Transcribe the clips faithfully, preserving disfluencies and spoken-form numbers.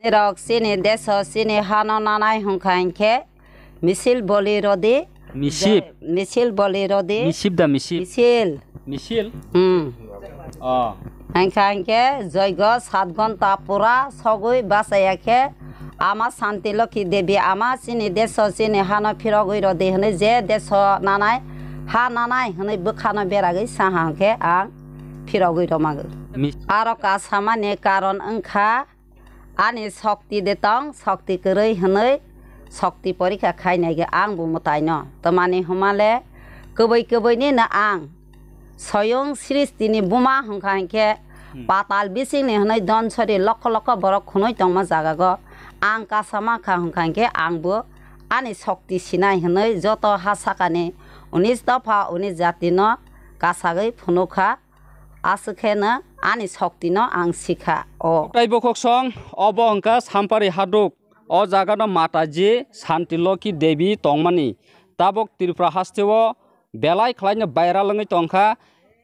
Rok chini deso chini hano nanai hwnkha hinkhe misil boli rodi. Misip. Jai-, misil boli rodi. Misip da misip. Misil. Misil? Hmm. Oh. Hwnkha hinkhe joigo sat gonta pura sogwi bachaya khe ama Santi Lokhi Devi ama chini deso chini hano phirogwi rodi hwnwi je deso nanai ha nanai hwnwi bwkhano beragwi saha hwnkhe ang phirogwi romagwi. Mis- Aro kasamani karon wngkha ani sokti de tong, sokti kwrwi hwnwi sokti porikha khainai ge ang bo mwtaino. Twmani hwnmale kwbwi kwbwini no ang soyong sristini buma hwnkha hinkhe Hmm. patal bisingni hwnwi don sori lokho lokho borok khwnwi tongma jagago ang kasa mankha hwnkha hinkhe ang bo ani sokti sinai hwnwi joto ha sakani unis dopha unis jatino kasagwi phunukha. Aswk khe no ani sokti no ang sikha o. Tei bokhok song, obo wngkha Sampari haduk. O jaga no Mataji Santi Lokhi Devi tongmani. Tabuk Tripura haste o belai khlai no viral wngwi tongkha.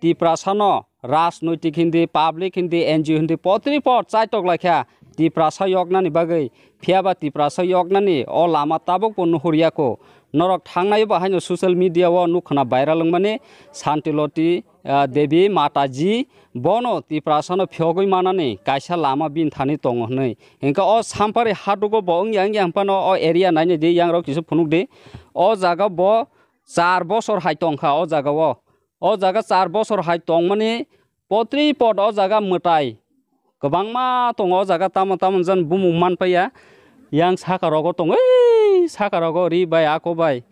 Tiprasa no rajnoitik hindi, public hindi, N G O hindi, potri pot chaitok laikha Tiprasa yoknani bagwi. Phiyaba Tiprasa yoknani o lama tabuk bo nuhurya kho. Norok thangnai bo haino social media o nukha na viral wngmani Santi Lokhi ah, Devi Mataji bono Tiprasano phiyogwi manani kaisa lama bini thani tongo hwnwi. Hinkhe o Sampari hadugo bo wngya wngya hwnphano o area nainai di, yangrok kisa phunuk di. O jaga bo char bosor hai tongkha o jaga o. O jaga char bosor hai tongmani potri pot o jaga mwtai. Kwbangma tongo o jaga, tamo tamo jani bumung manpaiya. Yang saka rogo tongo, ei saka rogo ri bai, ako bai.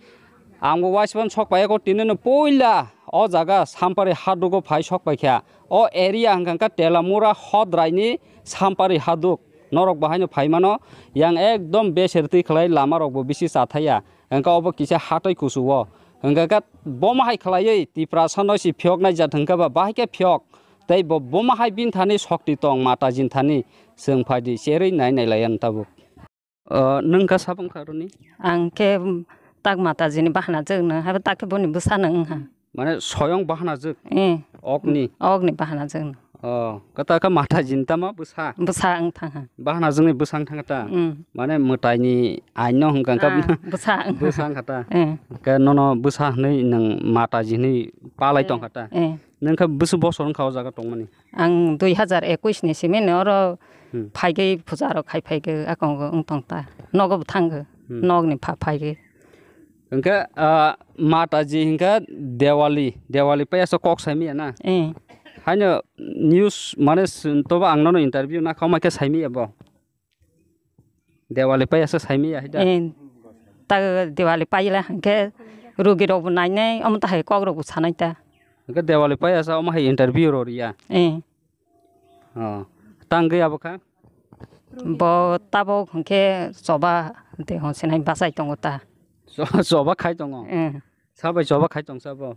Ang bo waisibani sok pai, ako tini no puila o jaga Sampari hadugo phai sok pai kha. O area hwnkha khe Telamura Hodrai ni Sampari haduk. Norok bo haino phai mano, yang ekdom beser twi khlai lama rok bo bisi cha thaya. Hwnkhe obo kisa hatoi kusu o. Hwnkhe khe bomo hai khlaiwi Tiprasa no si phiyok nai jat hwnkhe ba bahai khe phiyok. Tei bo, bomo hai bini thani sokti tong Mataji ni thani chwng phai di cherwi nai nai lai ang tabuk. O, nwng kha sabung kha rwni? Ang khe, um, tak Mataji ni bahana jwk no, habo tak khe boni bwsa no wng ha. Mane soyong bahana jwk? Eh. Okni? Okni bahana jwk no. O, kata kha Mataji ni tamo bwsa? Bwsa wng thang ha. Bahana jwk ni bwsa wng thang kha ta? Mm. Mane mwtai ni aino hwnkha kha. Ah, bwsa wng. Bwsa wng kha ta? Eh. Khe nono bwsa hwnwi nwng Mataji hwnwi palai tong kha ta? Eh. Nwng kha bwswk bosor wngkha o jaga tongmani? Ang dui hazar ekush ni simi no oro Hmm. phaigwi puja rok khai phaigwi akongo wng tong ta. Nogo bo thango. Hmm. Nogni pha phaigwi. Hwnkhe, ah, Mataji hwnkhe Diwali, Diwali paiyaso kok saimaya na? Eh. Haino news mane s-, tobo ang nono interview na khauma khe saimaya bo. Diwali paiyaso saimaya hai da? Eh. Ta Diwali paila hwnkhe rugi rok bo nainai, omo tahai kok rok bo sanai ta. Hwnkhe Diwali paiyasa omo hai interview rw riya? Eh. Oh. Tangwi abo kha? Bo tabuk hwnkhe choba de hwnsinai bachai tongo ta. Cho-, choba khai tongo? Eh. Sabai choba khai tong sabo?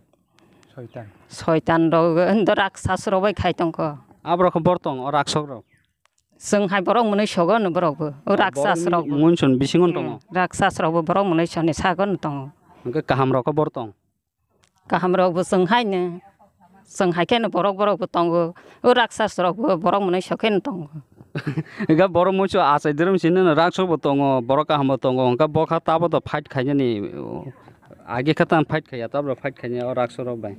Soitan. Soitan rok, ndo raksas rok bai khai tongkho. Aborok khe bor tong, o raksok rok? Chwng hai borok mwnwi sogo no borok bo, o raksas rok bo. Borok mwnwi son bisingo tongo? Eh, raksas rok bo borok mwnwi soni sago no tongo. Hwnkhe kaham rok khe bor tong? Kaham rok bo chwng hai no. Chwng hai khe no borok, borok bo tongo. O raksas rok bo borok mwnwi so khe no tongo. Hwnkhe borok mwnwi so achai drum sini no raksok bo tongo, borok kaham bo tongo. Hwnkhe bo kha tabo to fight khainani, age khe tamo fight khaiya, tabro fight khainai o raksok rok bai.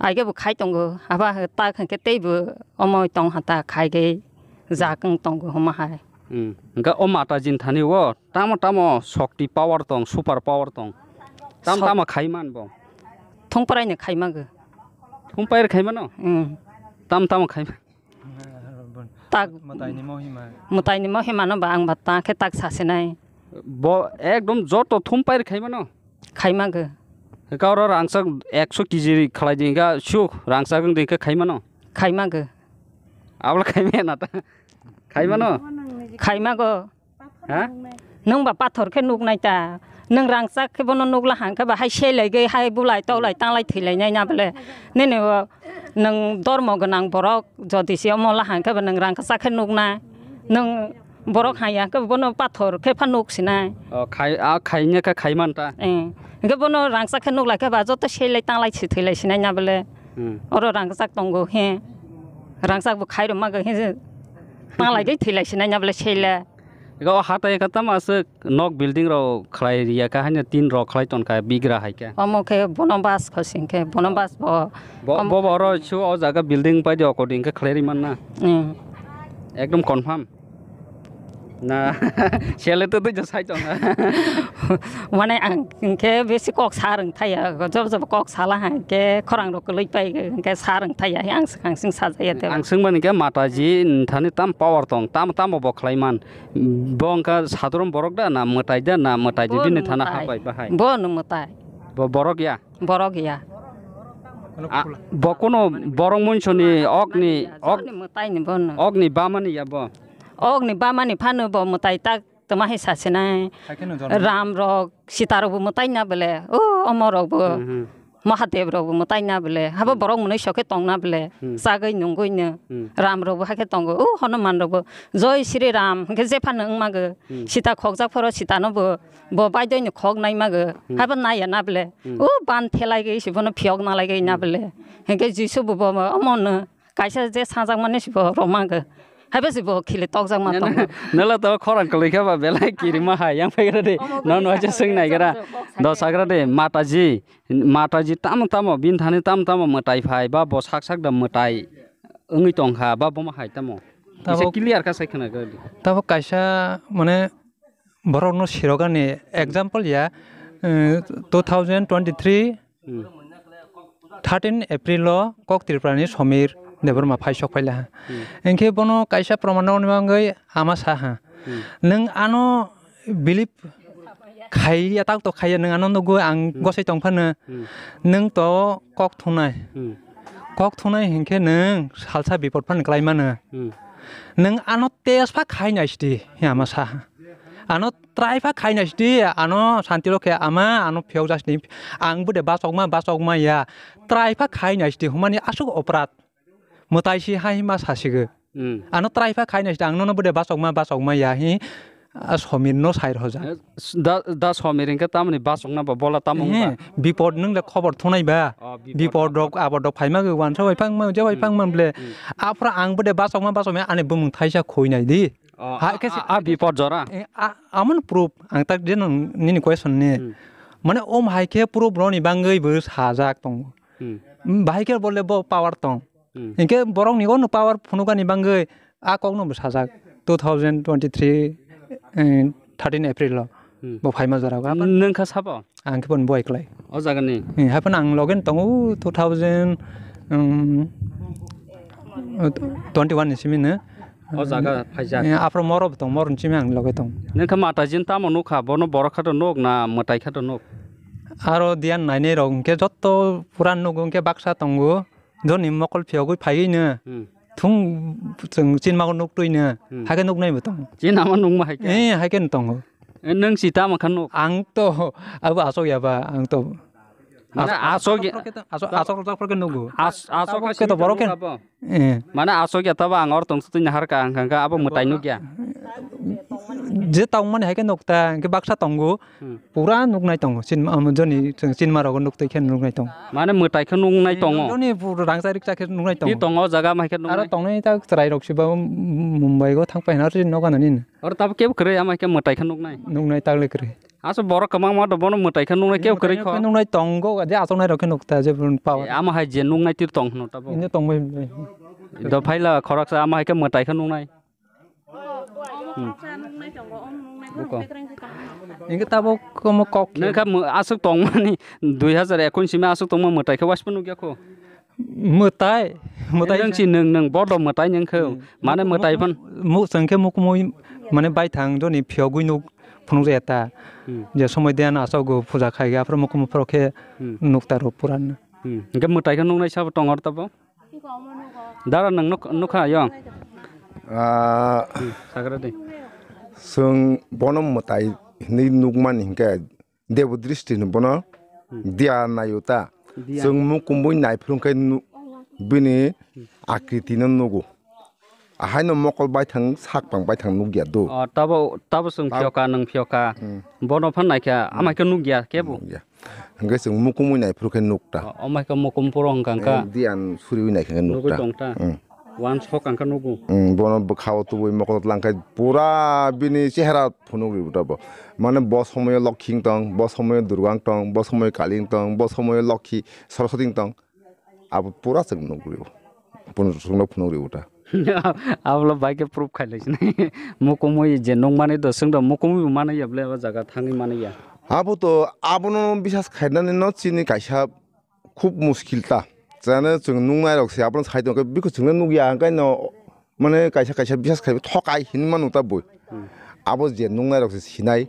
Age bo khai tongo, abo ta hwnkhe tei bo omo tong ha ta khai ge. Jak wng tongo homa hai. Hmm. Hwnkhe o Mataji ni thani o tamo tamo shokti power tong, super power tong. Tam Sok- tamo khai man bo? Thungprai no khai mago. Thungpai khai mano? Hmm. Tam tamo khai ma-, Tak Mwtai ni mohima. Mwtai ni mohima no ba ang ba ta khe tak sasinai. Bo ekdom joto thumpai khai mano? Khai mago. Hwnkhe oro rangchak ekso kg khlai di, hwnkhe suk rangchak wng di, hwnkhe khai mano? Khai mago. Abla khai maya na ta? Khai mano? Khai mago. Ha? Nwng ba pathor khe nuknai ta. Nwng rangchak khe bono nukla hang khe ba hai selai gwi hai bulai toklai tanglai thwilainai na bole. Nini bo nwng dormo gwnang borok jodi se omo la hang khe ba nwng rangchak khe nuknai. Nwng borok hai ya khe bono pathor khe pha nuk sinai. O, khai, a, khaina khe khai man ta? Eh. Hwnkhe bono rangchak khe nuk lai khe ba joto selai tanglai si thwi lai sinai na bole. Hmm. Oro rangchak tongo he. Rangchak bo khai rw mago he. Tanglai dei thwi lai sinai na bole sele. Ega o hatai ka tamo aswk nok building rok khlai riya kha, haino tin rok khlai ton kha bigra hai khe. Omo khe bono bas khosing khe, bono bas bo. Bo, omo bo oro su o jaga building pai di okodi hwnkhe khlai ri man na. Hmm. Ekdom confirm. Na, sele to twi sai tong. Mane ang hwnkhe besi kok sa rwng thaya, job job kok sala hai khe khorang rok kwlwi pai hwnkhe sa rwng thaya, ang swkang sing sa jaya te. Ang swng mani khe Mataji thani tam power tong, tam, tamo bo khlai man. Bo wngkha sadharon borok da na mwtai da na mwtai di bini thana hapai bahai. Bo no mwtai. Bo borok ya. Borok ya. A, bo kuno borok munsoni okni, ok, okni mwtai ni bo no. Okni bamani ya bo. Okni bamani phano bo mwtai tak tama hai sasinai. Ram rok, sita rok bo mwtai na bele. O omo rok bo. Hmm, hmm. Mahadev rok bo mwtai na bele. Habo borok mwnwi sokhe tong na bele. Hmm. Chagwi nungwi no. Hmm. Ram rok bo hakhe tongo. O Hanuman rok bo. Joi Shri Ram hwnkhe jephano wngmago. Hmm. Sita khokjak phoro sita no bo. Bo baidoi ni khok nai mago. Hmm. Haibo nai ya na bele. Hmm. O ban thelai gwi se bono phiyok na lai gwi na bele. Hwnkhe Jisu bo bo omo no kaisa je sajak mani se bo rwmago. Haibo se bo khili tokjak ma tongo. Nolo to khorang kwlwi khe ba belai kirima hai yang phai gra de. Omo no no je swng nai gra. Do sagra de Mataji. Mataji tamo tamo bin thani tamo tamo mwtai phai ba bo sak sak da mwtai wngwi tong kha ba bo ma hai tamo. Kisa clear kha sai khna gra de. Tabo kaisa mane borokno sirogani example ya, eh, two thousand twenty-three, hmm, thirteen April o Kok Tripura ni Somir Debbarma phai sok phaila ha. Hmm. Hinkhe bono kaisa proman rokni bagwi ama sa ha. Hmm. Nwng ano believe khaiya, tak to khaiya, nwng ano nugwi ang, hmm, gosai tong phano, hmm, nwng to kok thunai. Hmm. Kok thunai hinkhe nwng salsa bipot phano klai mano. Hmm. Nwng ano test pha khai nai sidi, ama sa. Ano try pha khai nai sidi, ano santi rok khe ama, ano phiyok jasni, ang bude bachokma, bachokma ya. Try pha khai nai sidi, humani aswk oprad. Mwtai si hai ma sasigo. Hmm. Ano try pha khai nai sidi, ang nono bude bachokma, bachokma ya hi, a Somir no sai rhoja. Eh, s-, da, da Somir hinkhe tamoni bachokna ba bola tamo wngba? Bipot nwng le khobor thunai ba. Oh, bipot. Bipot rok, abot rok phaima gwi wansa bai phangma, je bai phangma ble. Hmm. Aphra ang bude bachokma, bachokma ani bumung thaisa khui nai di. Oh, ha, a, khe a, a bipot jora. Eh, a, amon proof ang tak je nini question ni. Hmm. Mane om hai khe proof roni bangwi bo sajak tongo. Hmm. Bahai khe bole bo power tong. Hmm. Hinkhe borok ni ono power phunukani bangwi a kok no bo sajak two thousand twenty-three, eh, thirteen April o. Hmm. Bo phaima jora o. Nwng kha sabo? Ang khe bo boi klai. O jaga ni? Eh, haphano ang loge tongo two thousand, um, twenty-one ni simi no. O jaga phaijak. Eh, aphro moro bo tong, moro ni simi ang loge tong. Nwng kha Mataji tamo nukha, bono borok kha to nuk na mwtai kha to nuk? Aro diyan nainai rok hinkhe jotto puran nugo hinkhe baksa tongo. Joni mokol phiyogwi phaiwi no. Hmm. Thung chwng chinmago nuk twi no. Hmm. Haikhe nuknai bo tongo. Chinama nukma haikhe? Eh, haikhe no tongo. Eh, nwng si tamo kha nuk? Ang to abo asok ya ba, ang to. Mane as-, asok ya. Asok, asok rok phor khe nugo. As-, asok khe to borok khe. Eh. Mane asok ya tabo ang or tong sutwi nahar ka ang kha abo mwtai nuk ya. Je tong mani haikhe nuk ta, hinkhe baksa tongo. Hmm. Pura nuknai tongo, chinma, um, joni, chwng chinma rogo nuktwi khe nuknai tongo. Mane mwtai khe nuknai tongo? Joni pura rangchak rikchak khe nuknai tongo. Ti tongo o jaga, ama hai khe nuknai? Aro tongnai ta chwrai rok se ba, um, Mumbai go thang paina ri nogo nani. Oro tabo kebo kwrwi, ama hai khe mwtai khe nuknai? Nuknai ta le kwrwi. Aso borok kwbangma do bono mwtai khe nuknai, kebo kwrwi kho? Nuknai tongo, je achuknai rok khe nukta, je power. E, ama hai je nuknai tir tong hwno tabo? Ino tongbai. Do phaila khoroksa, ama hai khe mwtai khe nuknai? Hmm. Buko. Hinkhe tabuk omo kok khe. Nwng kha mw-, aswk tongmani dui hazar ekhun simi aswk tongma mwtai khe waispa nukya kho. Mwtai, mwtai. Nwng si nwng, nwng bodo mwtai nwng khe. Hmm. Mane mwtai phan. Mu-, chwng khe mukumui mane baithang joni phiyogwi nuk phunukjaya ta. Hmm. Je somoi de ano aswk puja khai aphuru mukumu phoro khe, hmm, nukta rw puran. Hmm. Hinkhe mwtai khe nuknai sabo tongor tabo? Dara nwng nuk-, nukha yong? Ah, hmm, sagra de. Chwng bono mwtai hinwi nukmani hinkhe Debo dristi ni bono, hmm, diya nayo ta. Diya. Chwng mukumbui naiphuru khe nu-, bini, hmm, akriti no nugo. Ahaino mokol baithang, sakpang baithang nukya do. O, tabo, tabo chwng, tabo, phiyoka, nwng phiyoka. Hmm. Bono phan naikha, hmm, ama khe nukya kebo. Nukya. Hwnkhe chwng mukumui naiphuru khe nukta. O, omo hai khe mukum puro hwnkha kha. Eh, diyan suriui naikha khe nukta. Nugui tongta. Hmm. Wan sok ang kha nugo. Hmm, bono bwkhao tubui mokol tlang khe pura bini chehra phunuk ri bo. Mane bo somoyo Lokhi wng tong, bo somoyo Durga wng tong, bo somoyo Kali wng tong, bo somoyo Lokhi Saraswati wng tong. Abo pura chwng nuk rio. Chwngno phunuk rio ta. Ablo bai khe proof khai lai sini. Mukumui je nung mani do, chwng do mukumui bo mani ya ble, abo jaga thangwi mani ya. Abo to abono bisas khainani no chini kaisa khub muskil ta. Chwng nung nai rok se abono sai tong khe bikhu chwngno nuk ya, hwnkhe no mane kaisa kaisa bisas khai thokai hinwi manu ta bui. Hmm. Abo je nung nai rok se sinai.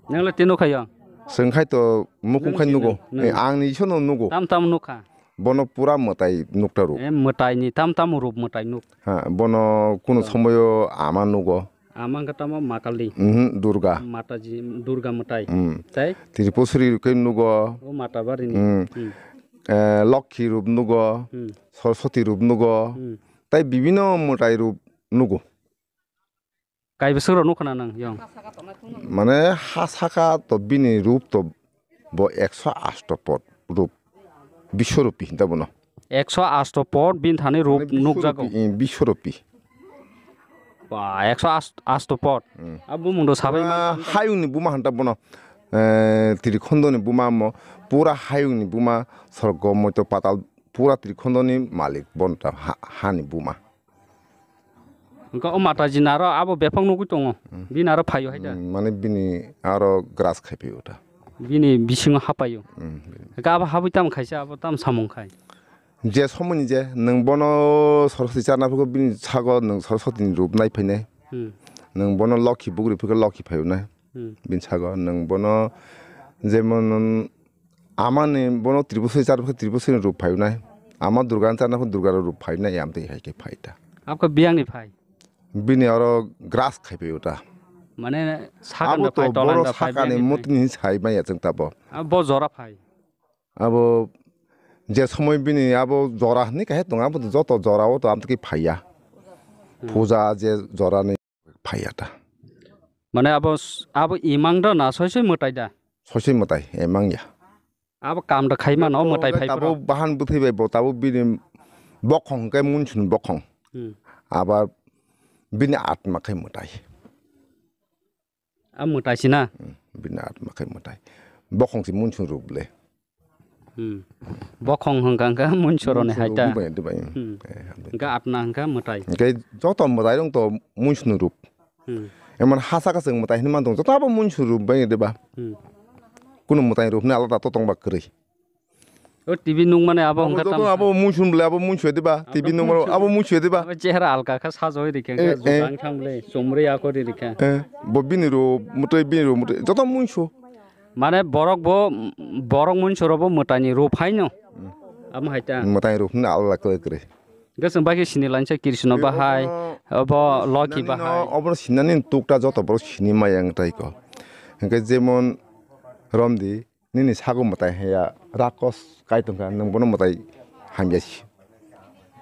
Nang le tino khayo? Chwng khai to mukum khai nugo. Nang. Eh, ang ni isono nugo. Tam tam nukha. Bono pura mwtai nukta ruk. Eh, mwtai ni tam tam rup mwtai nuk. Ha, bono kuno somoyo ama nugo. Ama wngkha tamo Makali. Mhm, Durga. Mataji Durga mwtai. Hmm. Tai? Tripusri ruk khe nugo. O Matabari ni. Hmm. Hmm. Eh, Lokhi rup nugo. Hmm. Saraswati rup nugo. Hmm. Tai bibino mwtai rup nugo. Kaibwswk rok nukha na nang yong? Mane ha saka to bini rup to bo ekso asto pot rup, Biswarupi hinta bono. Ekso asto pot bini thani rup nukjago. Mane Biswarupi, eh, Biswarupi. Ba, ekso asto pot. Hmm. A bumung do sabai. Pura hayung ni buma hinta bono. Eh, Trikhondoni buma mo, pura hayung ni buma, sorgo moito patal, pura Trikhondoni malik bono ta ha, hani buma. Wngkha o Mataji naro abo befang nugwi tongo. Hmm. Bini aro phaio hai da. Hmm, mane bini aro graj khai phaio ta. Bini bisingo hapaio. Hmm, bini. Wngkha abo habwi tamo khaisa abo tamo samung khai. Je somoni je nwng bono Saraswati charna phuru bini sago nwng Saraswati ni rup nai phainai. Hmm. Nwng bono Lokhi bugri phuru Lokhi phaio nai. Hmm. Bini sago nwng bono jemon Amani bono Tripusri charwkha Tripusri ni rup phainai. Ama Durga ni charwkha Durga ni rup phainai, amtwi hai khe phaita. Abkha biyang ni phai. Bini oro graj khai phaio ta. Mane sakani phai, tolani phai, sakani biyang ni phai. Motini sai maya chwng tabo. Abo jora phai. Abo je somoi bini abo jora hinwi kaisa tongo, abo joto jora o to amtwi phaiya. Hmm. Puja je jora ni phaiya ta. Mane abo s-, abo imang da na soi soi mwtai da? Soi soi mwtai, imang ya. Abo kam da khai mano, mwtai phai tabo phuru. Bahan bwthai bai bo tabo bini bokhong khe munchun bokhong. Hmm. Aba bini atma khe mwtai. A mwtai sina? Hmm, bini atma khe mwtai. Bokhong si munchun rup le. Hmm. Bokhong hwnkha hwnkha munchoroni hai ta. Munchoro wngbai, dibai. Hmm. Eh, hambai. Hwnkha atma hwnkha mwtai. Hwnkhe joto mwtai rok to munchuni rup. Hmm. Emon ha saka chwng mwtai hinwi man tongo, joto abo munchuni rup bai diba. Hmm. Kunu mwtai rup hinwi alada to tongba kwrwi. O T V nukmani abo hwnkha joto tamo abo munchun bwle abo munchwe diba. T V nukmani abo munchwe diba. Abo chehra alka kha sajoi rikha, eh, eh, jutang thang bwle chumri ako ri rikha. Eh, bo bini rup mwtai bini rup mwtai joto munchu. Mane borok bo, borok munchoro bo mwtaini rup haino. Hmm. Amo hai ta. Mwtai rup hwnwi alada kwrwi kwrwi. Hwnkhe chwng bai khe sini lainsa Krishna bahai, obo Loki bahai. Obo sinani tukta joto borok sini maya wng tai ko. Hwnkhe jemon romdi nini sago mwtai haya rakos kai tongkha nwng bono mwtai hamya si.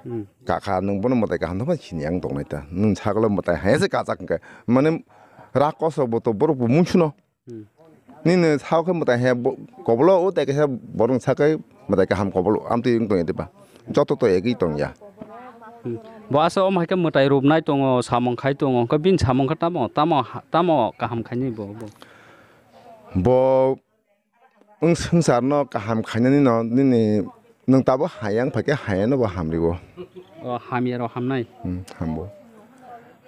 Hmm. Kakha nwng bono mwtai kaham tongma sini ang tongnai ta. Nwng sagolo mwtai haya se kachak hwnkhe. Mane rakos rok bo to borok bo munsuno. Hmm. Nini sao khe mwtai he bo-, kobolo o tai kaisa borok sakai mwtai kaham kobolo amtwi wng tong ya diba? Joto to egwi tong ya. Hmm. Bo asa omo hai khe mwtai rupnai tongo, samung khai tongo, hwnkhe bini samung khe tamo, tamo ha-, tamo kaham khainai bo, bo? Bo wng swngcharno kaham khainani no nini nwng tabuk hayang phaikhe hayano bo hamriwo. O hamya rok hamnai. Hmm, hambo.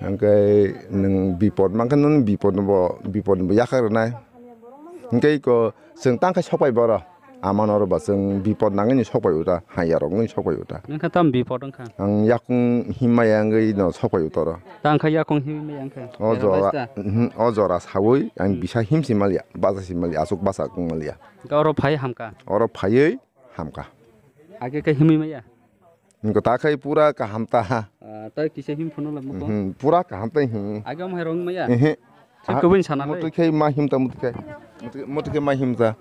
Hwnkhe nwng bipod mankhe nwng bipod bo, bipod bo yakha rwnai. Hwnkhe iko chwng tangkhe sokpai boro. Amano oro ba chwng bipod nangwi ni sokpai uta, hamya rok nwi sokpai uta. Nwngkha tam bipod wngkha? Ang yakung himaya wngwi no sokpai utoro. Tangkha yakung himaya wngkha? O jora, mhm, o jora sawi ang bisa himsi maliya, basa si maliya, aswk basa kung maliya. Hwnkhe oro phai hamkha? Oro phaiwi hamkha. Age khe himwi maya? Niko ta khai pura kaham ta ha. Ah, ta kisa him phono la moko? Mhm, pura kaham ta him. Age omo hai rong maya? Ehe. Thik kubun sana le. Mutu khai ma him ta mutu khai. Mutu, mutu khai ma him ta.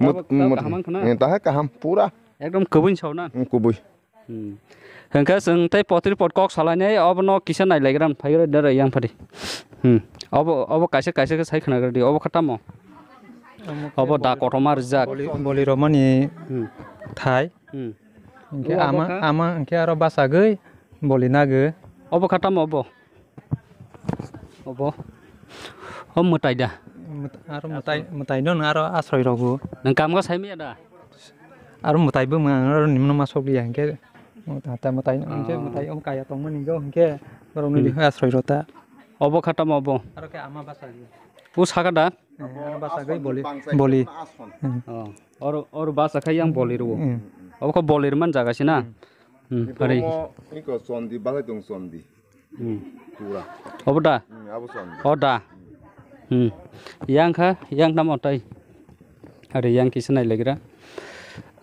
Mut-, tabo, tabo mutu kaham wngkha na? Eh, ta ha kaham pura. Ekdom kubun sao na? Hmm, kubui. Hmm. Hwnkhe chwng tei potri pot kok salainai obono kisa nailaigran phaigra dera yang phadi. Hmm. Obo, obo kaisa, kaisa khe sai khnagra di. Obo kha tamo? Obo da kothoma rijak. Boli, boli romani hmm thai. Hmm. Hwnkhe ama, ama hwnkhe aro bachagwi Boli nagw. Obo kha tamo obo? Obo. O mwtai da? Mwt-, aro mwtai, mwtai no aro asroi rogo. Nwng kam kha sai maya da? Aro mwtai bwmwng ang aro nimno ma sok liya hinkhe. Mwtai, mwtai, hinkhe mwtai om kaya tongmani go hinkhe borok nini asroi rota. Obo kha tamo obo? Aro khe ama basa. O saka da? Eh, ano basa gai boli, boli. Hmm. Oh, or, or basa khai yang boli rwo. Hmm. Obo kho boli rwman jaga sina. Hmm. Hmm, hari. Omo iko chondi, balai tong chondi. Hmm. Pura. Obo da? Hmm, abo chondi. O da. Hmm. Yang kha, yang tamo tai. Hari yang kisa nai legra.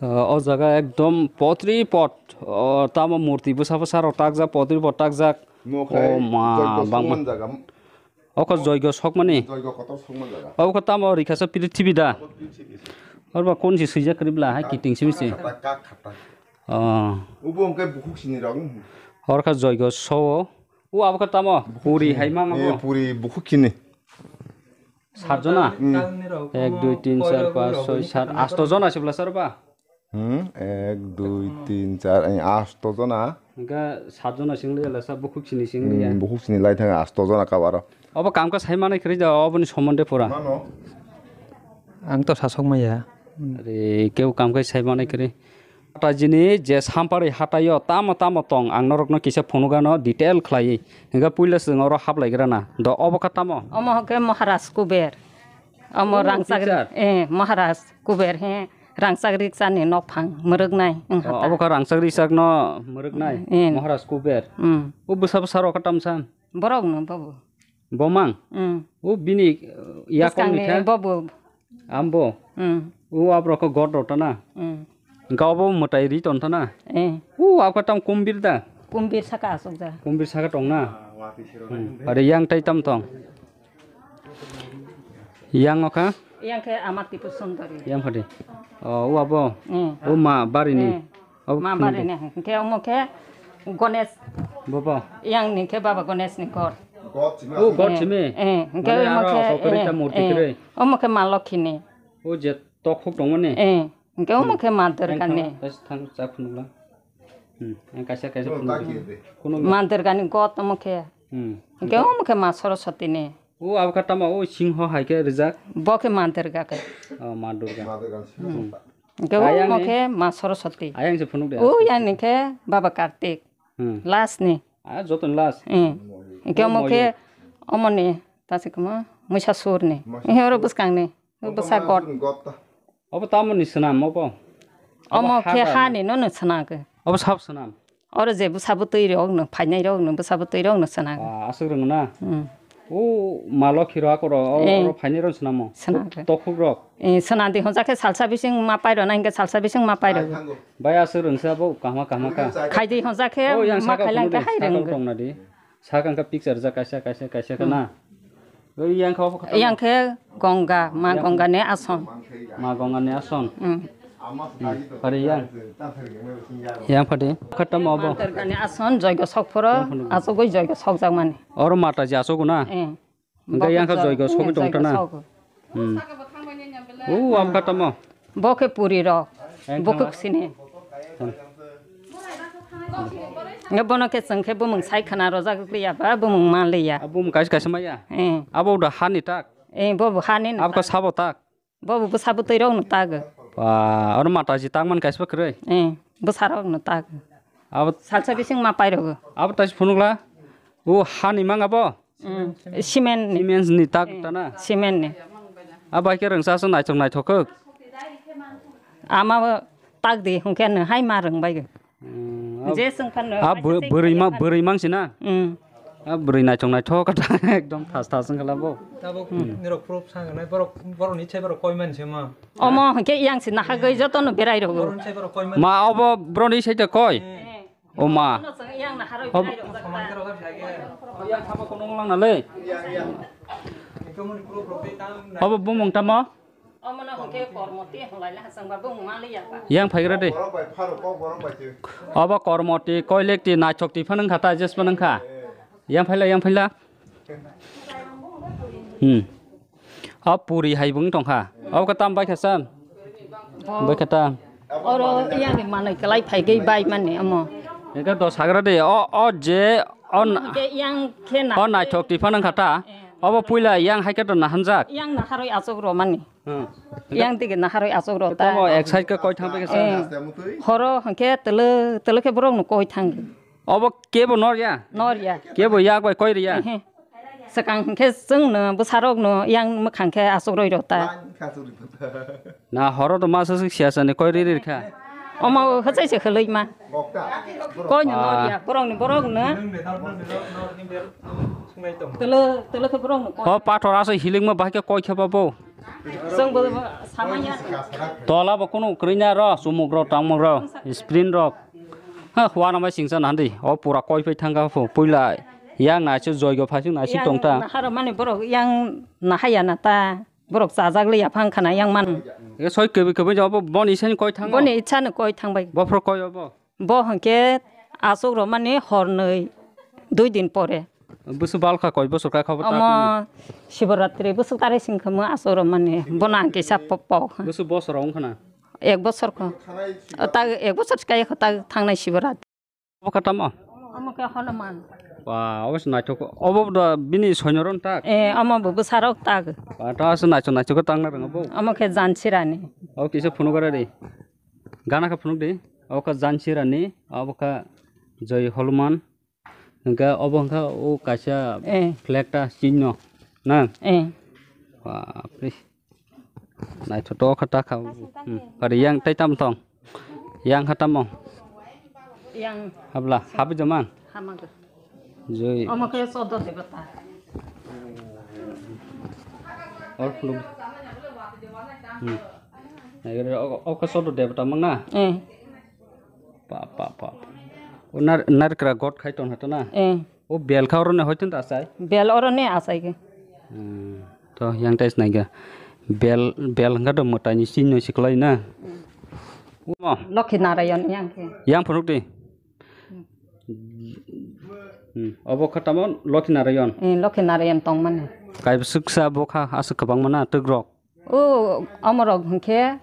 Uh, o jaga ekdom potri pot. Oh, tamo murti bwsa bwsa rok takjak, potri pot takjak. No khai, oh, ma, joito bangma. Songman jaga. Oko joigo sokmani. Joigo kotor sokma jaga. Oko tamo rikasa prithibi da. Abo prithibi. Orba kon si swijak kribla hai kiting simi se. Kak khata, kak khata. Oh. Ubo hwnkhe bukhuk sini rok. Orkha joigo so. U abo kha tamo puri hai mang abo. Eh, puri bukhuk sini. Sat jona. Hmm. Ek, dui, tin, char, panch, soi, sat, asto jona sibla sarba. Hmm, ek, dui, tin, char, eh, asto jona. Hingke sat jona sing liya lesa, bukhuk sini sing liya. Hmm, bukhuk sini lai thang asto jona kabaro. Obo kam khe sai manai kwrwi da, oboni somonde pura. Mano. Ang to sasok maya. Are, keu kam khe sai manai kwrwi. Hatai jini je sampari hataio tamo tamo tong, ang norokno kisa phunukgano detail khlaiwi. Hingke puila chwng oro haplaigrana. Do obo kha tamo? Omo hwnkhe Maharaj Kuber. Omo oh, rangchak teacher. Eh, Maharaj Kuber he. Rangchak rikchani nokphang mwrwknai wng oh, hata. Abo kha rangchak rikchakno mwrwknai, eh. Maharaj Kuber. Mm. O bwsa bwsa rok kha tamsa? Borokno bobo. Bomang? Mm. O bini, uh, yakong bwskangni ni kha? Bobo. Ambo? Mm. O aborok kha god rok tana? Mm. Hingke obo mwtai ri ton tana? Eh. O abo kha tam kumbir da? Kumbir saka aswk ja. Kumbir saka tong na? Hmm. Are yang tai tam tong? Yang o kha? Yang khe ama Tripur Sundari. Yang phadi. Oh, o abo? Eh. O ma bari ni? Eh. Abo ma bari ni. Hingke omo khe Ganesh. Bobo? Yang ni khe Baba Ganesh ni kor. O god simi? Eh. Hingke omo khe, eh, omo khe ma Lokhi ni. O je tok huk tongmani? Eh. Hingke omo khe ma Durga ni. Thang, thang, cha phunukla. Hmm, ang kaisa, kaisa phunukla. Ma Durga ni god omo khe. Hmm. Hingke omo khe ma Saraswati ni. O abo kha tamo, o singho hai khe rijak. Bo khe ma Durga khe. Oh, ma Durga. Ma Durga ni singho. Hmm. Hingke omo khe ma Saraswati. Ayang se phunuk de. O yang ni khe Baba Kartik. Hmm. Last ni. Ah, joto ni last. Hmm. Hingke omo khe omo ni ta se kama Muisasur ni. Hingke oro bwskang ni. Bwsa god. Obo tamoni swnam obo? Omo khe hani no no swnam khe. Obo sab swnam? Oro je bwsa bwtwi rok no phainai rok no bwsa bwtwi rok no swnam khe. Ah, aswk rwng na? Hmm. O ma Lokhi rok akoro, o, eh, oro phainai rok swnamo? Swnam khe. Tokhuk rok? Eh, swnam di honjak khe salsa bising ma pairo na hingke salsa bising ma pairo. Bai aswk rwngsa bo kahma kahma kha. Khai di honjak khe ma khailang khe hai rwng. Tong na di. Saka wngkha picture jak kaisa, kaisa, kaisa khe na. Oi, yang kha obo kha tamo? Yang khe Gongga, ma Gongga ni ason. Ma Gongga ni ason. Hmm. Pari yang. Yang phadi. Kha tamo obo? Ma Durga ni ason, joigo sok phoro, asogoi joigo sok jak mani. Oro mata ji asogo na? Eh. Hingke yang kha joigo sogwi tong tana? Hmm. O, abo kha tamo? Bo khe puri rok. Bukhuk sini. Nge bono khe chwng khe bumung sai khna rojak liya ba bumung ma liya. Abo bumung kaisa kaisa maya? Eh. Abo da hani tak? Eh, bo bo hani no. Abo kha sabo tak? Bo bo bwsa bwtwi rok no tak. Ba, oro mata ji tak man kaisa kwrwi? Eh, bwsa rok no tak. Abo salsa bising ma pai rok. Abo taisa phunukla. O hani mang abo? Mm, cement ni. Cement ni tak tana? Cement ni. Abo hai khe rwngsa aswk naithok naithok khe. Ama tak di hwnkhe nw hai ma rwng bai. Mm, je swng phan a bwrwi ma, bwrwi mang sina? Mm. A bwrwi naithok naithok khe ekdom thas thas wng khala bo. Tabuk nirok proof sa nai borok, borok ni chai borok koi man se ma. Omo hwnkhe yang sina hagwi joto no berai rw. Borok ni chai borok koi man. Ma obo bro ni sai ta koi. Mm. O ma. Obo bumung tamo? Yang phaigra de. Obo kormoti, koilekti, naithokti phano wngkha ta, jes phano wngkha. Yang phaila, yang phaila. Hmm. A puri hai bo wng tongkha. Abo khe tam bai kha san? Bai kha tam? Oro yang ni manwi kwlai phai gwi bai mani omo. Hingke do sagra de, o, o je, o na-, Hingke yang khe na- o naithok tiphano wngkha ta, Eh. obo puila yang hai khe do nahanjak. Yang naharwi achuk romani. Hmm. Yang dige naharwi achuk ro ta. Tamo exercise khe koi thang bai khe sa. Eh. Horo hingke tele, tele khe borok no koi thang. Obo kebo nor ya? Nor ya. Kebo yak bai koi ri ya? Ehe. Swkang hingke chwng no bwsarok no yang mwkhang khe achuk roi ro ta. Na horo do masa sik siya sani koi ri ri kha. Omo hwchai se khwlwi ma. Koi no nor ya, borok ni borok no. Tele, tele khe borok no koi. Ho pathor asa hiling ma bahai khe koi khe ba bo. Chwng bo samanya. Tola bo kunu kwrwi na ro, sumuk ro, tangmuk ro, sprint rok. Ha, huana mai singsa nandi. O pura koi phai thangka pho. Puila yang naisik joigo phaising naisik tong ta. Naharo mani borok yang nahaya na ta. Borok chajak liya phang khana yang man. E soi kebi kebi jabo boni sen koi thango. Boni ichha no koi thang bai. Bophro koi obo. Bo hwnkhe achuk romani hornwi, dui din pore. Busu balkha koi bosor kai khabo ta. Omo Shivaratri busu tari singkhamu achuk romani. Bono ang kisa po-, po. Busu bosor wngkhana. Ek bosor kho. O ta ek bosor kai kho ta thangnai Shivaratri. Obo kha tamo? Omo khe Hanuman. Ba, obo se naithok. Obo da bini soinyorok tak? Eh, omo bo bwsarok tak. Ba, ta se naithok naithok tangna rwngo bo. Omo khe Jansirani. Obo kisa phunuk ri. Gana khe phunuk di. Obo kha Jansirani, obo kha Jai Hanuman. Hingke obo hingke o kaisa Eh. flag ta sinno na? Eh. Bapre. Naithotok kha ta kha. Hmm. Kari yang tai tam tong? Yang kha tamo? Yang Habla, habi jamang? Hamaga. Joi. Omo khe sodo debata. Or khulum. Hmm. Nai gari o, o khe sodo debata mang na? Eh. Pa, pa, pa. O nar, narikra got khai ton hato na? Eh. O bel kha oro ne hoiton ta asai? Bel oro ne asai ge. Hmm. To yang tais nai ga. Bel, bel hingka do mwtai ni sini siklai na. Hmm. Omo. Lokhi Narayan yang khe. Yang phunuk di. Hmm. Hmm. Obo kha tamo Lokhi Narayan. Eh, Lokhi Narayan tong mani. Kai bwswk sa bo kha aswk kwbang mana twk rok. O, amorok hwnkhe,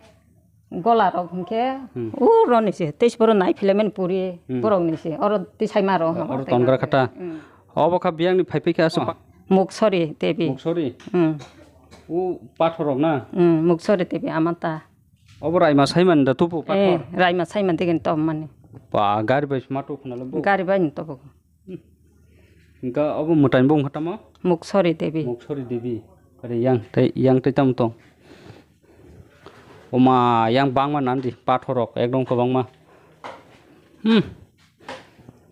golarok hwnkhe, Hmm. o roni se, tei se borok nai philaimani puri, Hmm. borokni se, oro tisai maro, Oro tongra kha ta. Hmm. Obo kha biyangni phai phai khe aswk pa- Muksori Devi. Muksori? Hmm. O pathorrok na? Hmm, Muksori Devi ama ta. Obo raima saimani da tubu pathor? Eh, raima saimani degeni tobmani. Ba, gari bai ma tubu khna le bo? Gari bai ni tubu. Hingka obo mwtai ni bung kha tamo? Muksori Devi. Muksori Devi. Kare yang tei, yang tei tamo tong? Oma yang bangma nandi pathorrok ekdom kwbangma. Hmm.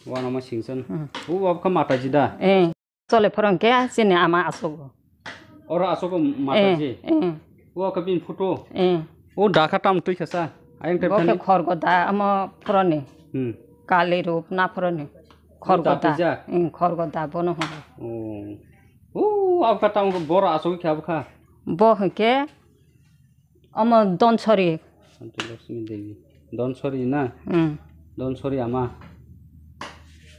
Wanama singsan. Hmm. O obo kha Mataji da? Eh. Chole phorong khe chini ama asogo. Oro aswk o Mataji. Eh, eh. O khe bini photo. Eh. O da kha tam twi kha sa. Ayang te Bo khe phani. Khorgo da amo phoroni. Hmm. Kali rup na phoroni. Khorgo da. Tatijak? Hmm, khorgo da bono hono. Oh. O abkha tam boro aswk khe abkha. Bo hwnkhe Omo Donsori. Santi Lakshmi Devi. Donsori na? Hmm. Donsori ama.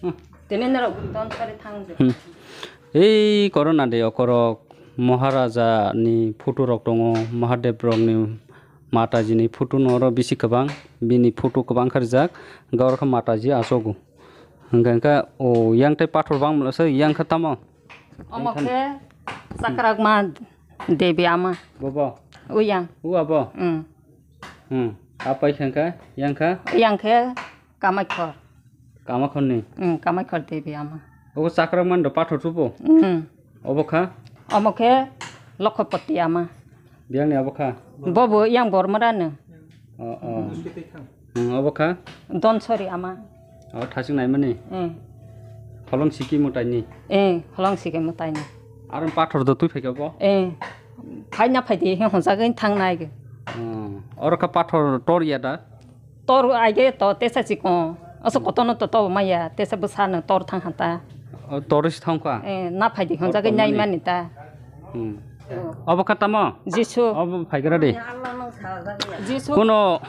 Hmm. Tini norok Donsori thang je. Hmm. Ei corona de okorok Maharaja ni photo rok tongo, Mahadev rok ni Mataji ni photo no oro bisi kwbang, bini photo kwbang kha rijak, hwnkhe oro khe Mataji asogo. Hwnkhe, hwnkhe o yang tei pathor bang mano se yang khe tamo? Omo khe Chakrakma Devi ama. Bobo? Uyang. Uwa bo? Mm. Hmm. Apai khe hwnkhe, yang kha? Yang khe Kamakhor. Kamakhor ni? Mm, Kamakhor Devi ama. Obo Chakrakma do pathor tubo? Mm. Obo kha? Omo khe Lokhopoti ama. Biyang ni abo kha? Bobo yang Bormara no. Oh, oh. Hmm, abo kha? Donsori ama. Abo thasing naimani? Eh. Holong siki mwtai ni? Eh, holong siki mwtai ni. Aro pathor do twi phaikha bo? Eh. Phaina phaidi, he honjagwi thang nai. Hmm. Oro kha pathor tor ya da? Tor aige to tesa chikon. Aso kotono to to maya, tesa bwsano tor thang hanta. O, tor si thang kha? Eh, na phaidi honjagwi nai mani ta. Hmm. Obo kha tamo? Jisu. Obo phaigra di. Jisu. Kono,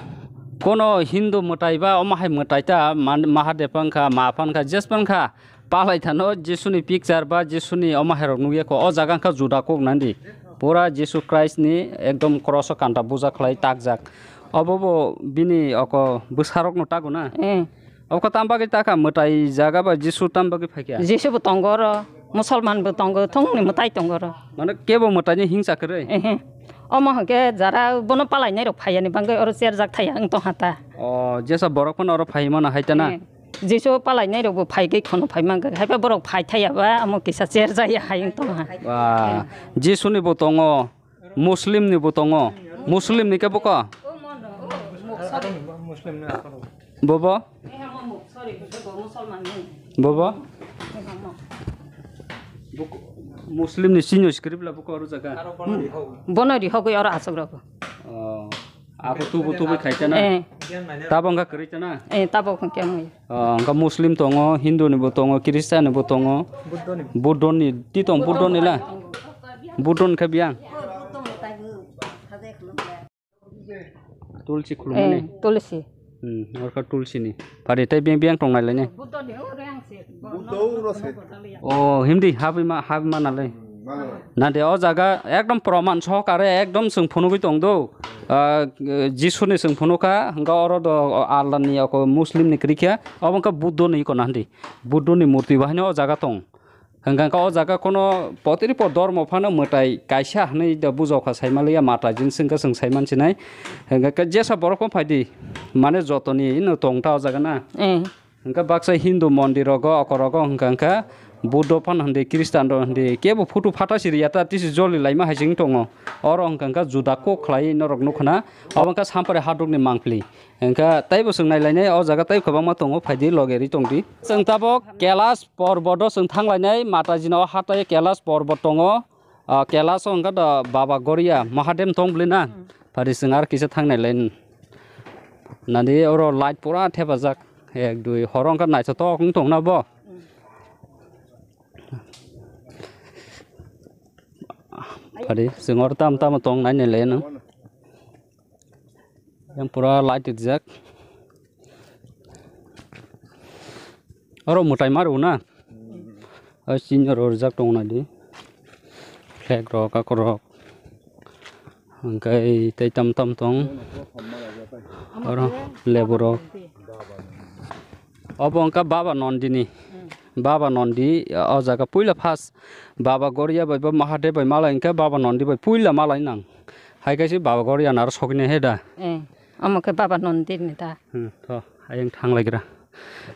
kono Hindu mwtai ba omo hai mwtai ta man-, Mahadev wngkha, ma phan kha, jes phan kha, palai thano Jisuni picture ba Jisuni omo hai rok nukya kho. O jaga wngkha Juda kok nandi. Pura Jisu Christ ni ekdom cross o kanta buja khlai takjak. Obo bo bini oko bwsarok no tago na? Eh. Oko tam bagwi ta kha, mwtai jaga ba Jisu tam bagwi phai kha? Jisu bo tongo oro, Musolman bo tongo, thongni mwtai tongo oro. Mane kebo mwtai ni hingsa kwrwi? Ehe. Omo hwnkhe jara bono palainai rok phai yani bangwi oro cherjak thaya wng tong ha ta. O, jesa borok phano oro phai mano hai ta na? Eh, Jisu palainai rok bo phai gwi khono phai mangkha. Haiba borok phai thaya ba, omo kisa cherjak ya hai wng tong ha. Ba, Jisu ni bo tongo. Muslim ni bo tongo. Muslim ni khe buko? Bobo? Bobo? Buko, Muslim ni senior script la buko oro jaga. Bono rihogwi oro aswk rok. Oh. Abo tubu tubu khai chana. Eh. Tabo wngkha kwrwi chana. Eh, tabo wngkha kwrwi. Oh, wngkha Muslim tongo, Hindu ni bo tongo, Christian ni bo tongo. Buddho ni. Buddho ni, ti tong Buddho ni la. Buddho ni kha biyang. Tulsi khulumani. Eh, tulsi. Hmm, orkha tulsi ni. Pari tai biyang biyang tong nai lai ne. Buddho ni oro yang se. Buddho oro se. Oh, himdi habi ma, habi ma nalai. Nade o jaga ekdom proman sohokare ekdom chwng phunugwi tongdo. Ah, Jisuni chwng phunukha, hwnkhe oro do Allah ni oko Muslim ni kwrwikha, obo wngkha Buddho ni iko nahdi. Buddho ni murti bo haino o jaga tong. Hwnkhe o jaga kono potiripor dormo phano mwtai kaisa hwnwi do bujokha saimaliya mata jin swngkha chwng saimansinai. Hwnkhe jesa borok phano phaidi, mane jotoni no tongta o jaga na. Eh. Hwnkhe baksa Hindu mondir rogo, okorogo hwnkha hwnkha Buddho phano hwndi, Christian rok hwndi, kebo photo phatha siriya ta tisi joli laima hai se wng tongo. Oro hwnkha hwnkha juda kok khlai norok nukha na. Obo wngkha Sampari hadukni mangpli. Hwnkha taibo chwng nai lainai, o jaga tei kwbangma tongo, phaidi loge ri tongdi. Chwng tabok Kailash porboto chwng thang lainai, Mataji no hatai Kailash porbot tongo. Ah, Kailash o hwnkha do Baba Goria Mahadev tong bwlwi na. Hmm. Pari chwng ar kisa thang nai lai. Nadi oro light pura thepajak. Ek, dui, horo hwnkha naithotok wng tong na bo. Hmm. Pari chwng oro tam tamo tong nai nai lai no. Yang pura light rijak. Oro mwtai ma rw na? O senior rw rijak tong nai di. Flag rok, akorok. Hwnkhe tei tam tam tong. Oro lebu rok. Obo wngkha Baba Nondini. Baba Nondi, o jaga puila first Baba Goria bai bo Mahadev bai malai hwnkhe Baba Nondi bai puila malai nang. Hai khe se Baba Goria naro sokni he da. Eh, omo khe Baba Nondi ni da. Hmm, to, ayang thang lai gra.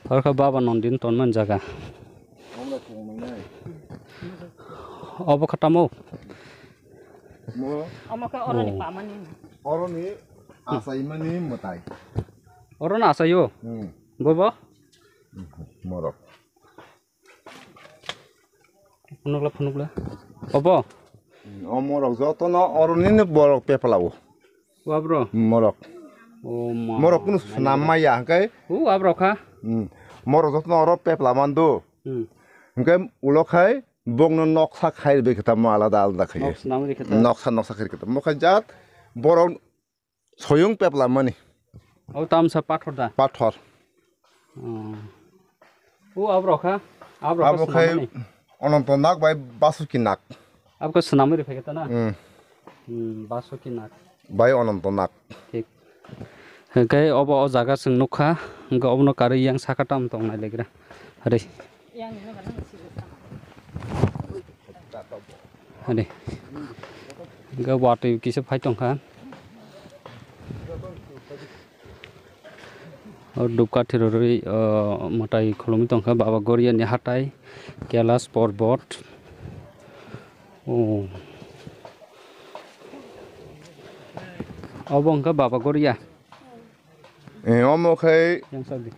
Oro khe Baba Nondi ni tonmani jaga. Obo khe tamo? Mo- Omo khe oroni Oh. pamani. Oroni achaimani mwtai. Oro no achaio? Hmm. Bobo? Morok. Phunukla, phunukla. Obo? O morok jotono oroni no borok peplao. Wa bro? Morok. O ma. Morok kunu swnam maya hwnkhe. O wa bro kha? Hmm. Morok jotono oro pepla mando. Hmm. Hwnkhe ulo khai bongno noksa khai rwbaikhe tamo alada alada khai. Nok swnam rikhe ta? Noksa noksa khai rwkhe tamo khai jat borok Soyung pepla mani. O tamsa pathor da? Pathor. Oh. O abrok ha? Abrok Abo khai swnamani? Ononto Nag bai Basuki Nag. Abokhe swnamwi rwphai khe ta na? Hmm. Hmm, Basuki Nag. Bai Ononto Nag. Thik. Hwnkhe obo o jaga chwng nukha, hwnkhe obono karwi yang saka tamo tong nai legra. Hwrwi. Hade. Ga watwi kisa phai tongkha. O dupkathi rorwi, o, mwtai khulumwi tongkha Baba Goria ni hatai, Kailash Porbot. O. Obo wngkha Baba Goria. Eh, omo khai Yang sadi.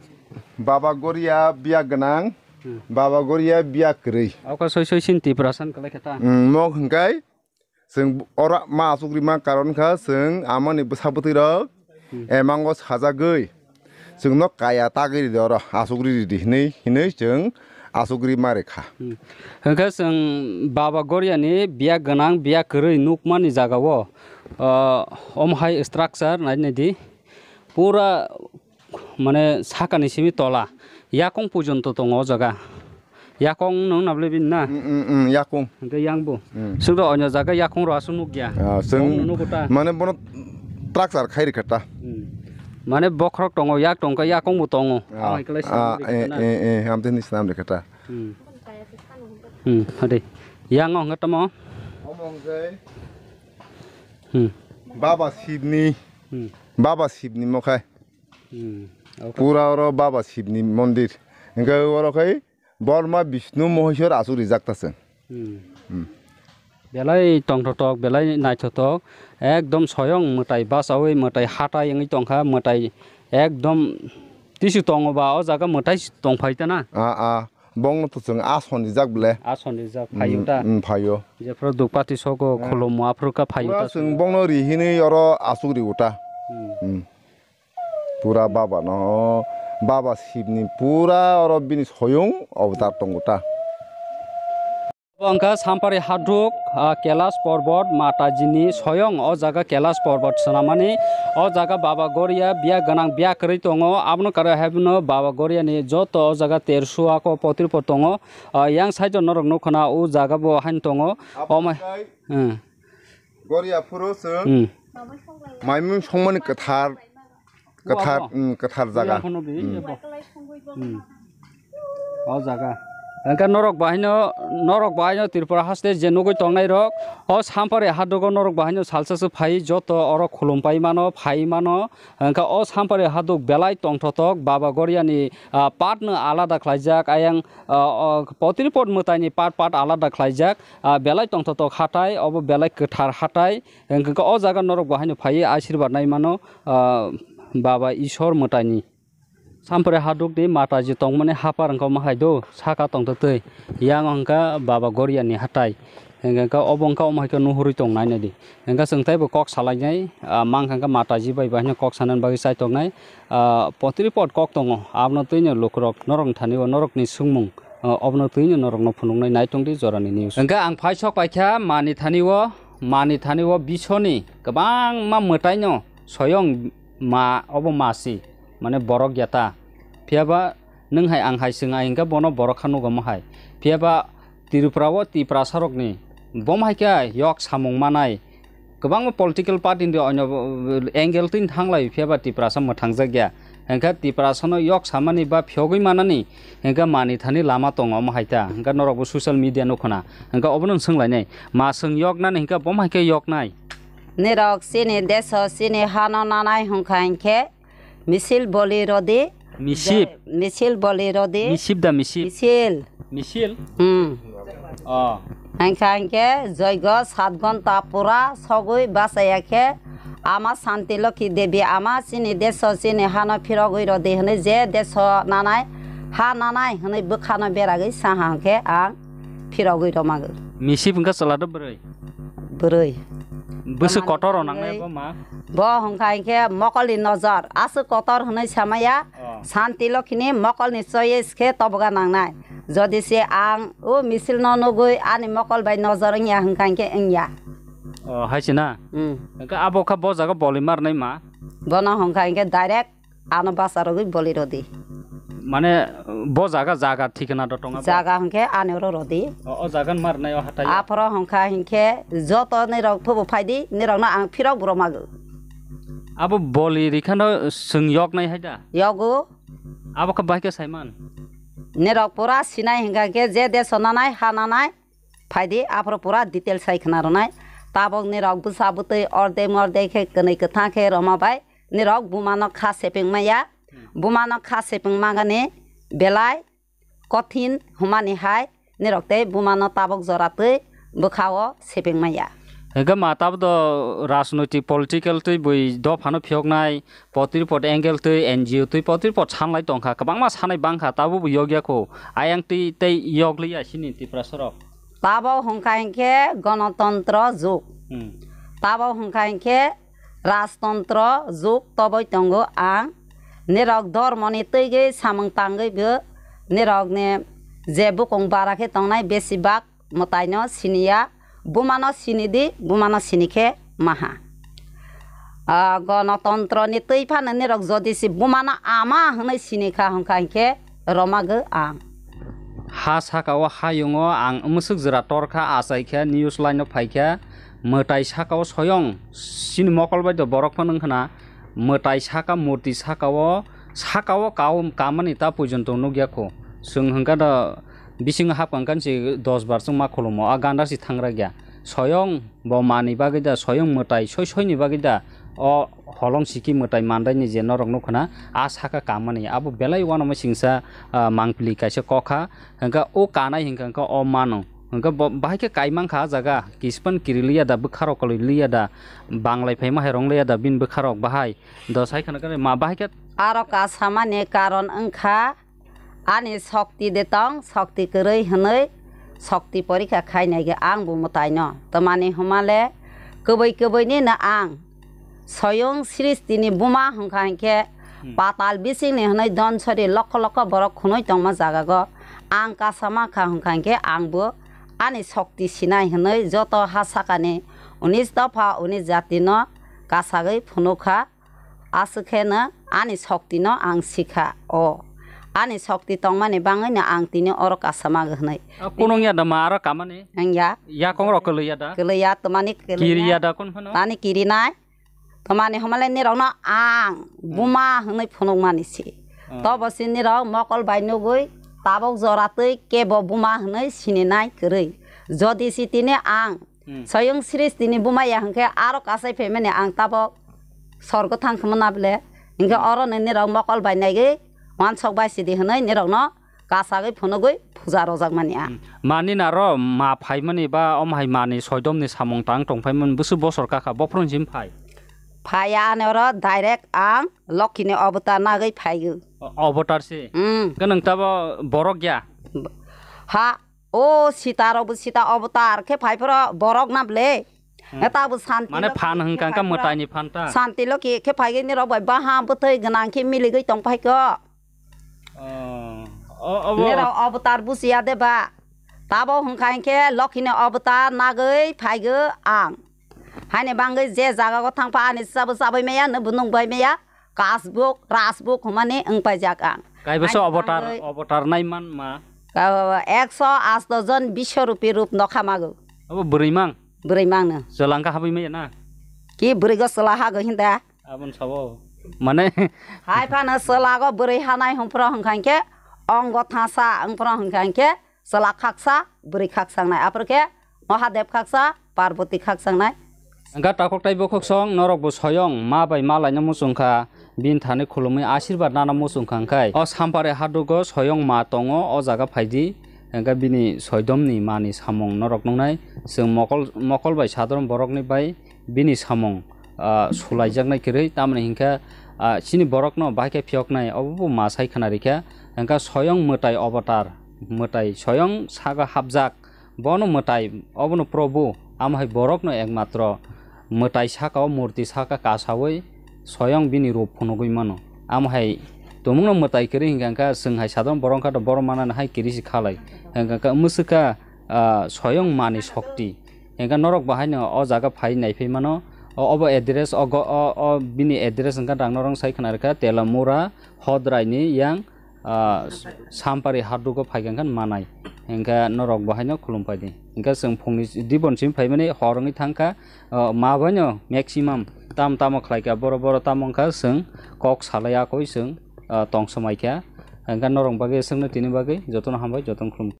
Baba Goria biya gwnang, Hmm. Baba Goria biya kwrwi. Oka soi soi sin Tiprasan kalai khata. Hmm, mo hwnkhe chwng ora ma asugri ma karon kha chwng amani bwsa bwtwi rok Hmm. emango sajagwi chwngno kaya tagwi ridi oro asugri ridi hinwi hinwi chwng asugri ma rikha. Hmm. Hwnkhe chwng Baba Goria ni biya gwnang biya kwrwi nukmani jagao, ah, omo hai structure nai nai di. Pura mane sakani simi tola yakung pujonto tongo o jaga. Yakung nung nabli bin na? Mm, mm, mm, yakung. Hwnkhe yang bo. Mm. Sugdo onyo jaga yakung ro asung nukya. Ah, chwng Om nugo ta. Mane bono structure khai rikha ta. Hmm. Mane bokhorok tongo, yak tongkha, yakong bo tongo. Ah, Amai kwlai ah, swnam eh, rikha na. Eh, eh, hamtini swnam rikha ta. Hmm. Hmm, hade. Yang ong tamo. Omo hwnkhe Hmm. Baba Shivni, Hmm. Baba Shivni mokhai. Hmm. Okay. Pura oro Baba Shivni mondir. Hwnkhe oro khai Borma Bishnu Mohishwar aswk rijak ta chwng. Hmm. Hmm. Belai tongthotok, belai naithotok, ekdom soyong mwtai bachaui, mwtai hatai wngwi tongkha, mwtai ekdom tisu tongo ba o jaga mwtai tongphai ta na. Ah, ah. Bongno to chwng ason rijak ble. Ason rijak phaio ta. Mm, mm, phaio. Jephru dukpati soko Eh. khulumo aphru ka phaio Pura ta. Chwng bongno ri hinwi oro aswk rio ta. Hmm. Hmm. Pura baba no, baba Shivni pura oro bini soyong avatar tongo ta. Bo wngkha Sampari Haduk, ah, Kailash Porbot Matajini soyong o jaga Kailash Porbot swnamani. O jaga Baba Goria biya gwnang biya kwrwi tongo. Abono karwi hai phano Baba Goriani joto o jaga tersua ko potripot tongo. Ah, yang side o norok nukho na o jaga bo haino tongo. Abo O mai, hai hmm. Goria phuru chwng Hmm. maimung songmani kwthar, O kwthar, abo. Hmm, kwthar jaga. Yang phano di, Hmm. ebo. Hmm. O jaga. Hwnkhe norok bahaino, norok bahaino Tripura haste je nugwi tongnai rok, o Sampari Hadugo norok bahaino salsa se phai joto oro khulum pai mano, phai mano. Hwnkhe o Sampari Haduk belai tongthotok, Baba Goriani, ah, part no alada khlaijak, ayang, ah, o, potripot mwtaini part, part alada khlaijak, ah, belai tongthotok hatai, obo belai kwthar hatai. Hwnkhe o jaga norok bahaino phaiwi asirwad nai mano, ah, Baba Ishwar mwtaini. Sampre haduk di mata ji tongmani hapar wngkha omo hai do, saka tongtwtwi. Yang wngkha Baba Goria ni hatai. Hwnkhe obo wngkha omo hai khe nuhurwi tong nai nai di. Hwnkhe chwng teibo kok salainai, ah, mankha wngkha mata ji bai bahino kok sanani bagwi chai tongnai. Ah, potri pot kok tongo, abono twino lukurok norokni thani o norokni swngmung, ah, obono twino norokno phunuknai nai tong di jorani news. Hwnkhe ang phai sok paikha mani thani o, mani thani o bisoni kwbangma mwtaino soyong ma obo masi, mane borok ya ta. Phiya ba nwng hai ang hai swng ai hwnkhe bono borok kha nugo mo hai. Phiya ba Tripura o Tiprasa rokni bom hai khe yok samung manai. Kwbangma political party ni onyo angle twi thang lai phiya ba Tiprasa mwthang jak ya. Hwnkhe Tiprasa no yok samani ba phiyogwi manani hwnkhe mani thani lama tongo omo hai ta. Hwnkhe norok bo social media nukho na. Hwnkhe obono swng lainai. Ma swng yok nani hwnkhe bom hai khe yok nai. Nirok chini deso chini hano nanai hwnkha hinkhe misil boli rodi. Misip. Je-, misil boli rodi. Misip da misip. Misil. Misil? Hmm. Oh. Hwnkha hinkhe joigo sat ghonta pura sogwi bachaya khe ama Santi Lokhi Devi ama chini deso chini hano phirogwi rodi hwnwi je deso nanai ha nanai hwnwi bwkhano beragwi saha hwnkhe ang phirogwi rwmagw. Misip hwnkha chwla do bwrwi? Bwrwi. Bwswk kotor rw nangnai bo ma? Bo hwnkha hinkhe mokolni nojor, aswk kotor hwnwi samaya, Oh. Santi Lokhini mokolni choice khe toboga nangnai. Jodi se ang o misil no nugwi ani mokol bai nojor wngya hwnkha hinkhe wngya. Oh, hai se na? Hmm. Hwnkhe abo kha bo jaga boli marnai ma? Bono hwnkha hinkhe direct ano basa rogwi boli rodi. Mane, bo jaga, jaga thikna do tongo bo? Jaga hwnkhe ani oro rodi. O, o jaga ni mar nai o hatai o? Aphoro hwnkha hinkhe joto nirok phubo phaidi, nirokno ang phirok bwrwmagw. Abo boli rikhano chwng yok nai hai da? Yogo. Abo khe bahai khe saiman? Nirok pura sinai hwnkha khe je deso nanai, ha nanai, phaidi, aphuru pura detail sai khna rwnai. Tabok nirok bwsa bwtwi ordek mordek khe kwnwi kwthang khe rwma bai nirok bumano kha sepeng maya. Bumano kha sepeng magani belai kothin hwnmani hai nirok tei bumano tabok jora twi bwkha-o sepeng maya. Hwnkhe ma tabok do rajnoitik political twi bui dophano phiyoknai, potripot angle twi N G O twi potripot sanlai tongkha, kwbangma sanai bangkha, tabuk bo yokya kho. Ayang twi tei yokliya chini Tiprasa rok. Tabo hwnkha hinkhe gonotontro jug. Hmm. Tabo hwnkha hinkhe rajtontro jug toboi tongo ang. Nirok dhormoni twigwi samung tangwi bo nirokni je bukung bara khe tongnai besibak mwtaino siniya, bumano sinidi, bumano sini khe maha. Ah, gonotontroni twi phano nirok jodi se bumano ama hwnwi sini kha hwnkha hinkhe romagw ang. Ha saka o hayungo ang mwswk jwra torkha, achaikha, news line o phaikha, mwtai saka o soyong chini mokol bai do borok phano wngkhna, mwtai saka, murti saka o, saka o kau kamani ta pojonto nukya kho. Chwng hwnkha da bisingo hapkang kan se dos bar chwng ma khulumo, a ganda se thangra gya. Soyong bo mani bagwi da, soyong mwtai soi soini bagwi da, o holong siki mwtai mandaini je norok nukho na, a saka kamani, abo belai uanama singsa, ah, mangpili kaisa kok kha. Hwnkha o kanai hwnkha hwnkha o mano. Hwnkha bo bahai khe kai mankha a jaga, kispan kiri liya da, bwkharok kwlwi liya da, banglai phaima hai rong liya da, bini bwkharok bahai. Do sai khana kare ma bahai khe. Aro kasamani karon wngkha, ani sokti de tong, sokti kwrwi hwnwi sokti porikha khainai ge ang bo mwtaino. Twmani hwnmale kwbwi kwbwini no ang Soyong Sristini buma hwnkha hinkhe Hmm. patal bisingni hwnwi donsori lokho lokho borok khwnwi tongma jagago ang kasama kha hwnkha hinkhe ang bo ani sokti sinai hwnwi joto ha sakani unis dopha unis jatino kasagwi phunukha. Aswk khe no ani sokti no ang sikha o. Ani sokti tongmani bangwi no ang tini oro kasama hwnwi. A, kunung ya da ma aro kamani? Ang ya. Yakong rok kwlwi ya da? Kwlwi ya, twmani kwlwi Kiri ya. Ya da kun phano? Tani kiri nai. Twmani hwnmale nirok no ang Hmm. buma hwnwi phunuk mani si. Oh. To bo si nirok mokol bai nugwi tabok jora twi kebo buma hwnwi sini nai kwrwi. Jodi si tini ang Hmm. Soyong Sristini bumaya hwnkhe aro kasai phaimani ang tabok sorgo thang khwmana bwle. Hinkhe Hmm. oro nini rok mokol bai naigwi wansok bai sidi hwnwi nirokno kasagwi phunugwi puja rojakmani ang. Hmm. Mani naro ma phaimani ba omo hai mani soidomni samung tang tong phaimani bwswk bosor kakha bophron sim phai. Phaiya ani oro direct ang Lokhini obotar nagwi phaigo. O-, obotar se? Hmm. Khe nwng tabo borok ya? Ha, O sita rok bo sita obotar khe phai phoro borok na bwle. Hmm. Eta bo santi Mane loki phan khe hwnkha phai khe phoro mwtaini phan ta? Santi loki khe phai khe nirok bai baha bwthai gwnang khe miligwi tong phai kho. Oh. O, obo. Nirok obotar busiya de ba. Tabo hwnkha hinkhe lokhini obotar nagwi phaigo ang. Haini bangwi je jaga o thangpha ani sabo chabai maya, nwbo nung bai maya. Kasbuk, rasbuk hwnmani wng paijak ang. Kaibaso Ani obotar, bangwi obotar nai man ma? Ka-, ekso asto jon biswarupi rup nokha mago. Abo bwrwi mang? Bwrwi mangno. Chwla wngkha habwi maya na? Ki bwrwi go chwla hago hinda? Aboni sabo. Mane Hai phano chwla go bwrwi hanai hwnphro hwnkha hinkhe ongo thasa wngphro hwnkha hinkhe chwla khaksa, bwrwi khaksa wngnai. Aphuru khe Mahadev khaksa, Parvati khaksa wngnai. Wngkha takhuk tei bukhuk song, norok bo soyong ma bai ma laina muchung kha, bini thani khulumwi asirwad nana muchung kha, wngkhai o Sampari hadugo soyong ma tongo, o jaga phaidi, wngkha bini soidomni mani samung norok nuknai, chwng mokol, mokol bai sadharon borokni bai bini samung, ah, sulaijaknai kwrwi, tamoni hinkha, ah, chini borokno bahai khe phiyoknai, obo bo ma sai khna rikha, wngkha soyong mwtai obotar, mwtai soyong sago hapjak, bono mwtai, obono Probhu, amo hai borokno ekmatro mwtai saka o murti saka kasawi soyong bini rup phunugwi mano, amo hai tumungno mwtai kwrwi hinkha, wngkha chwng hai sadharon borok wngkha, borok manani hai kwrwi se khalai, hinkha mwswkha, ah, soyong mani sokti. Hingkhe norok bo haino o jaga phai naiphai mano. O, obo address, o go-, o, o bini address hingkhe ang norok sai khna rwkha, Telamura Hodrai ni yang, ah, Sampari hadugo phai khe manai. Hingkhe norok bo haino khulum phai di. Hingkhe chwng phungni dibon simi phaimani hor wngwi thangkha, ah, ma baino maximum tam tamo khlaikha, boro boro tamo wngkha chwng kok salai akoi chwng, ah, tong swmaikha. Hingkhe norok bagwi swngno tini bagwi jotono hambai, jotono khulum.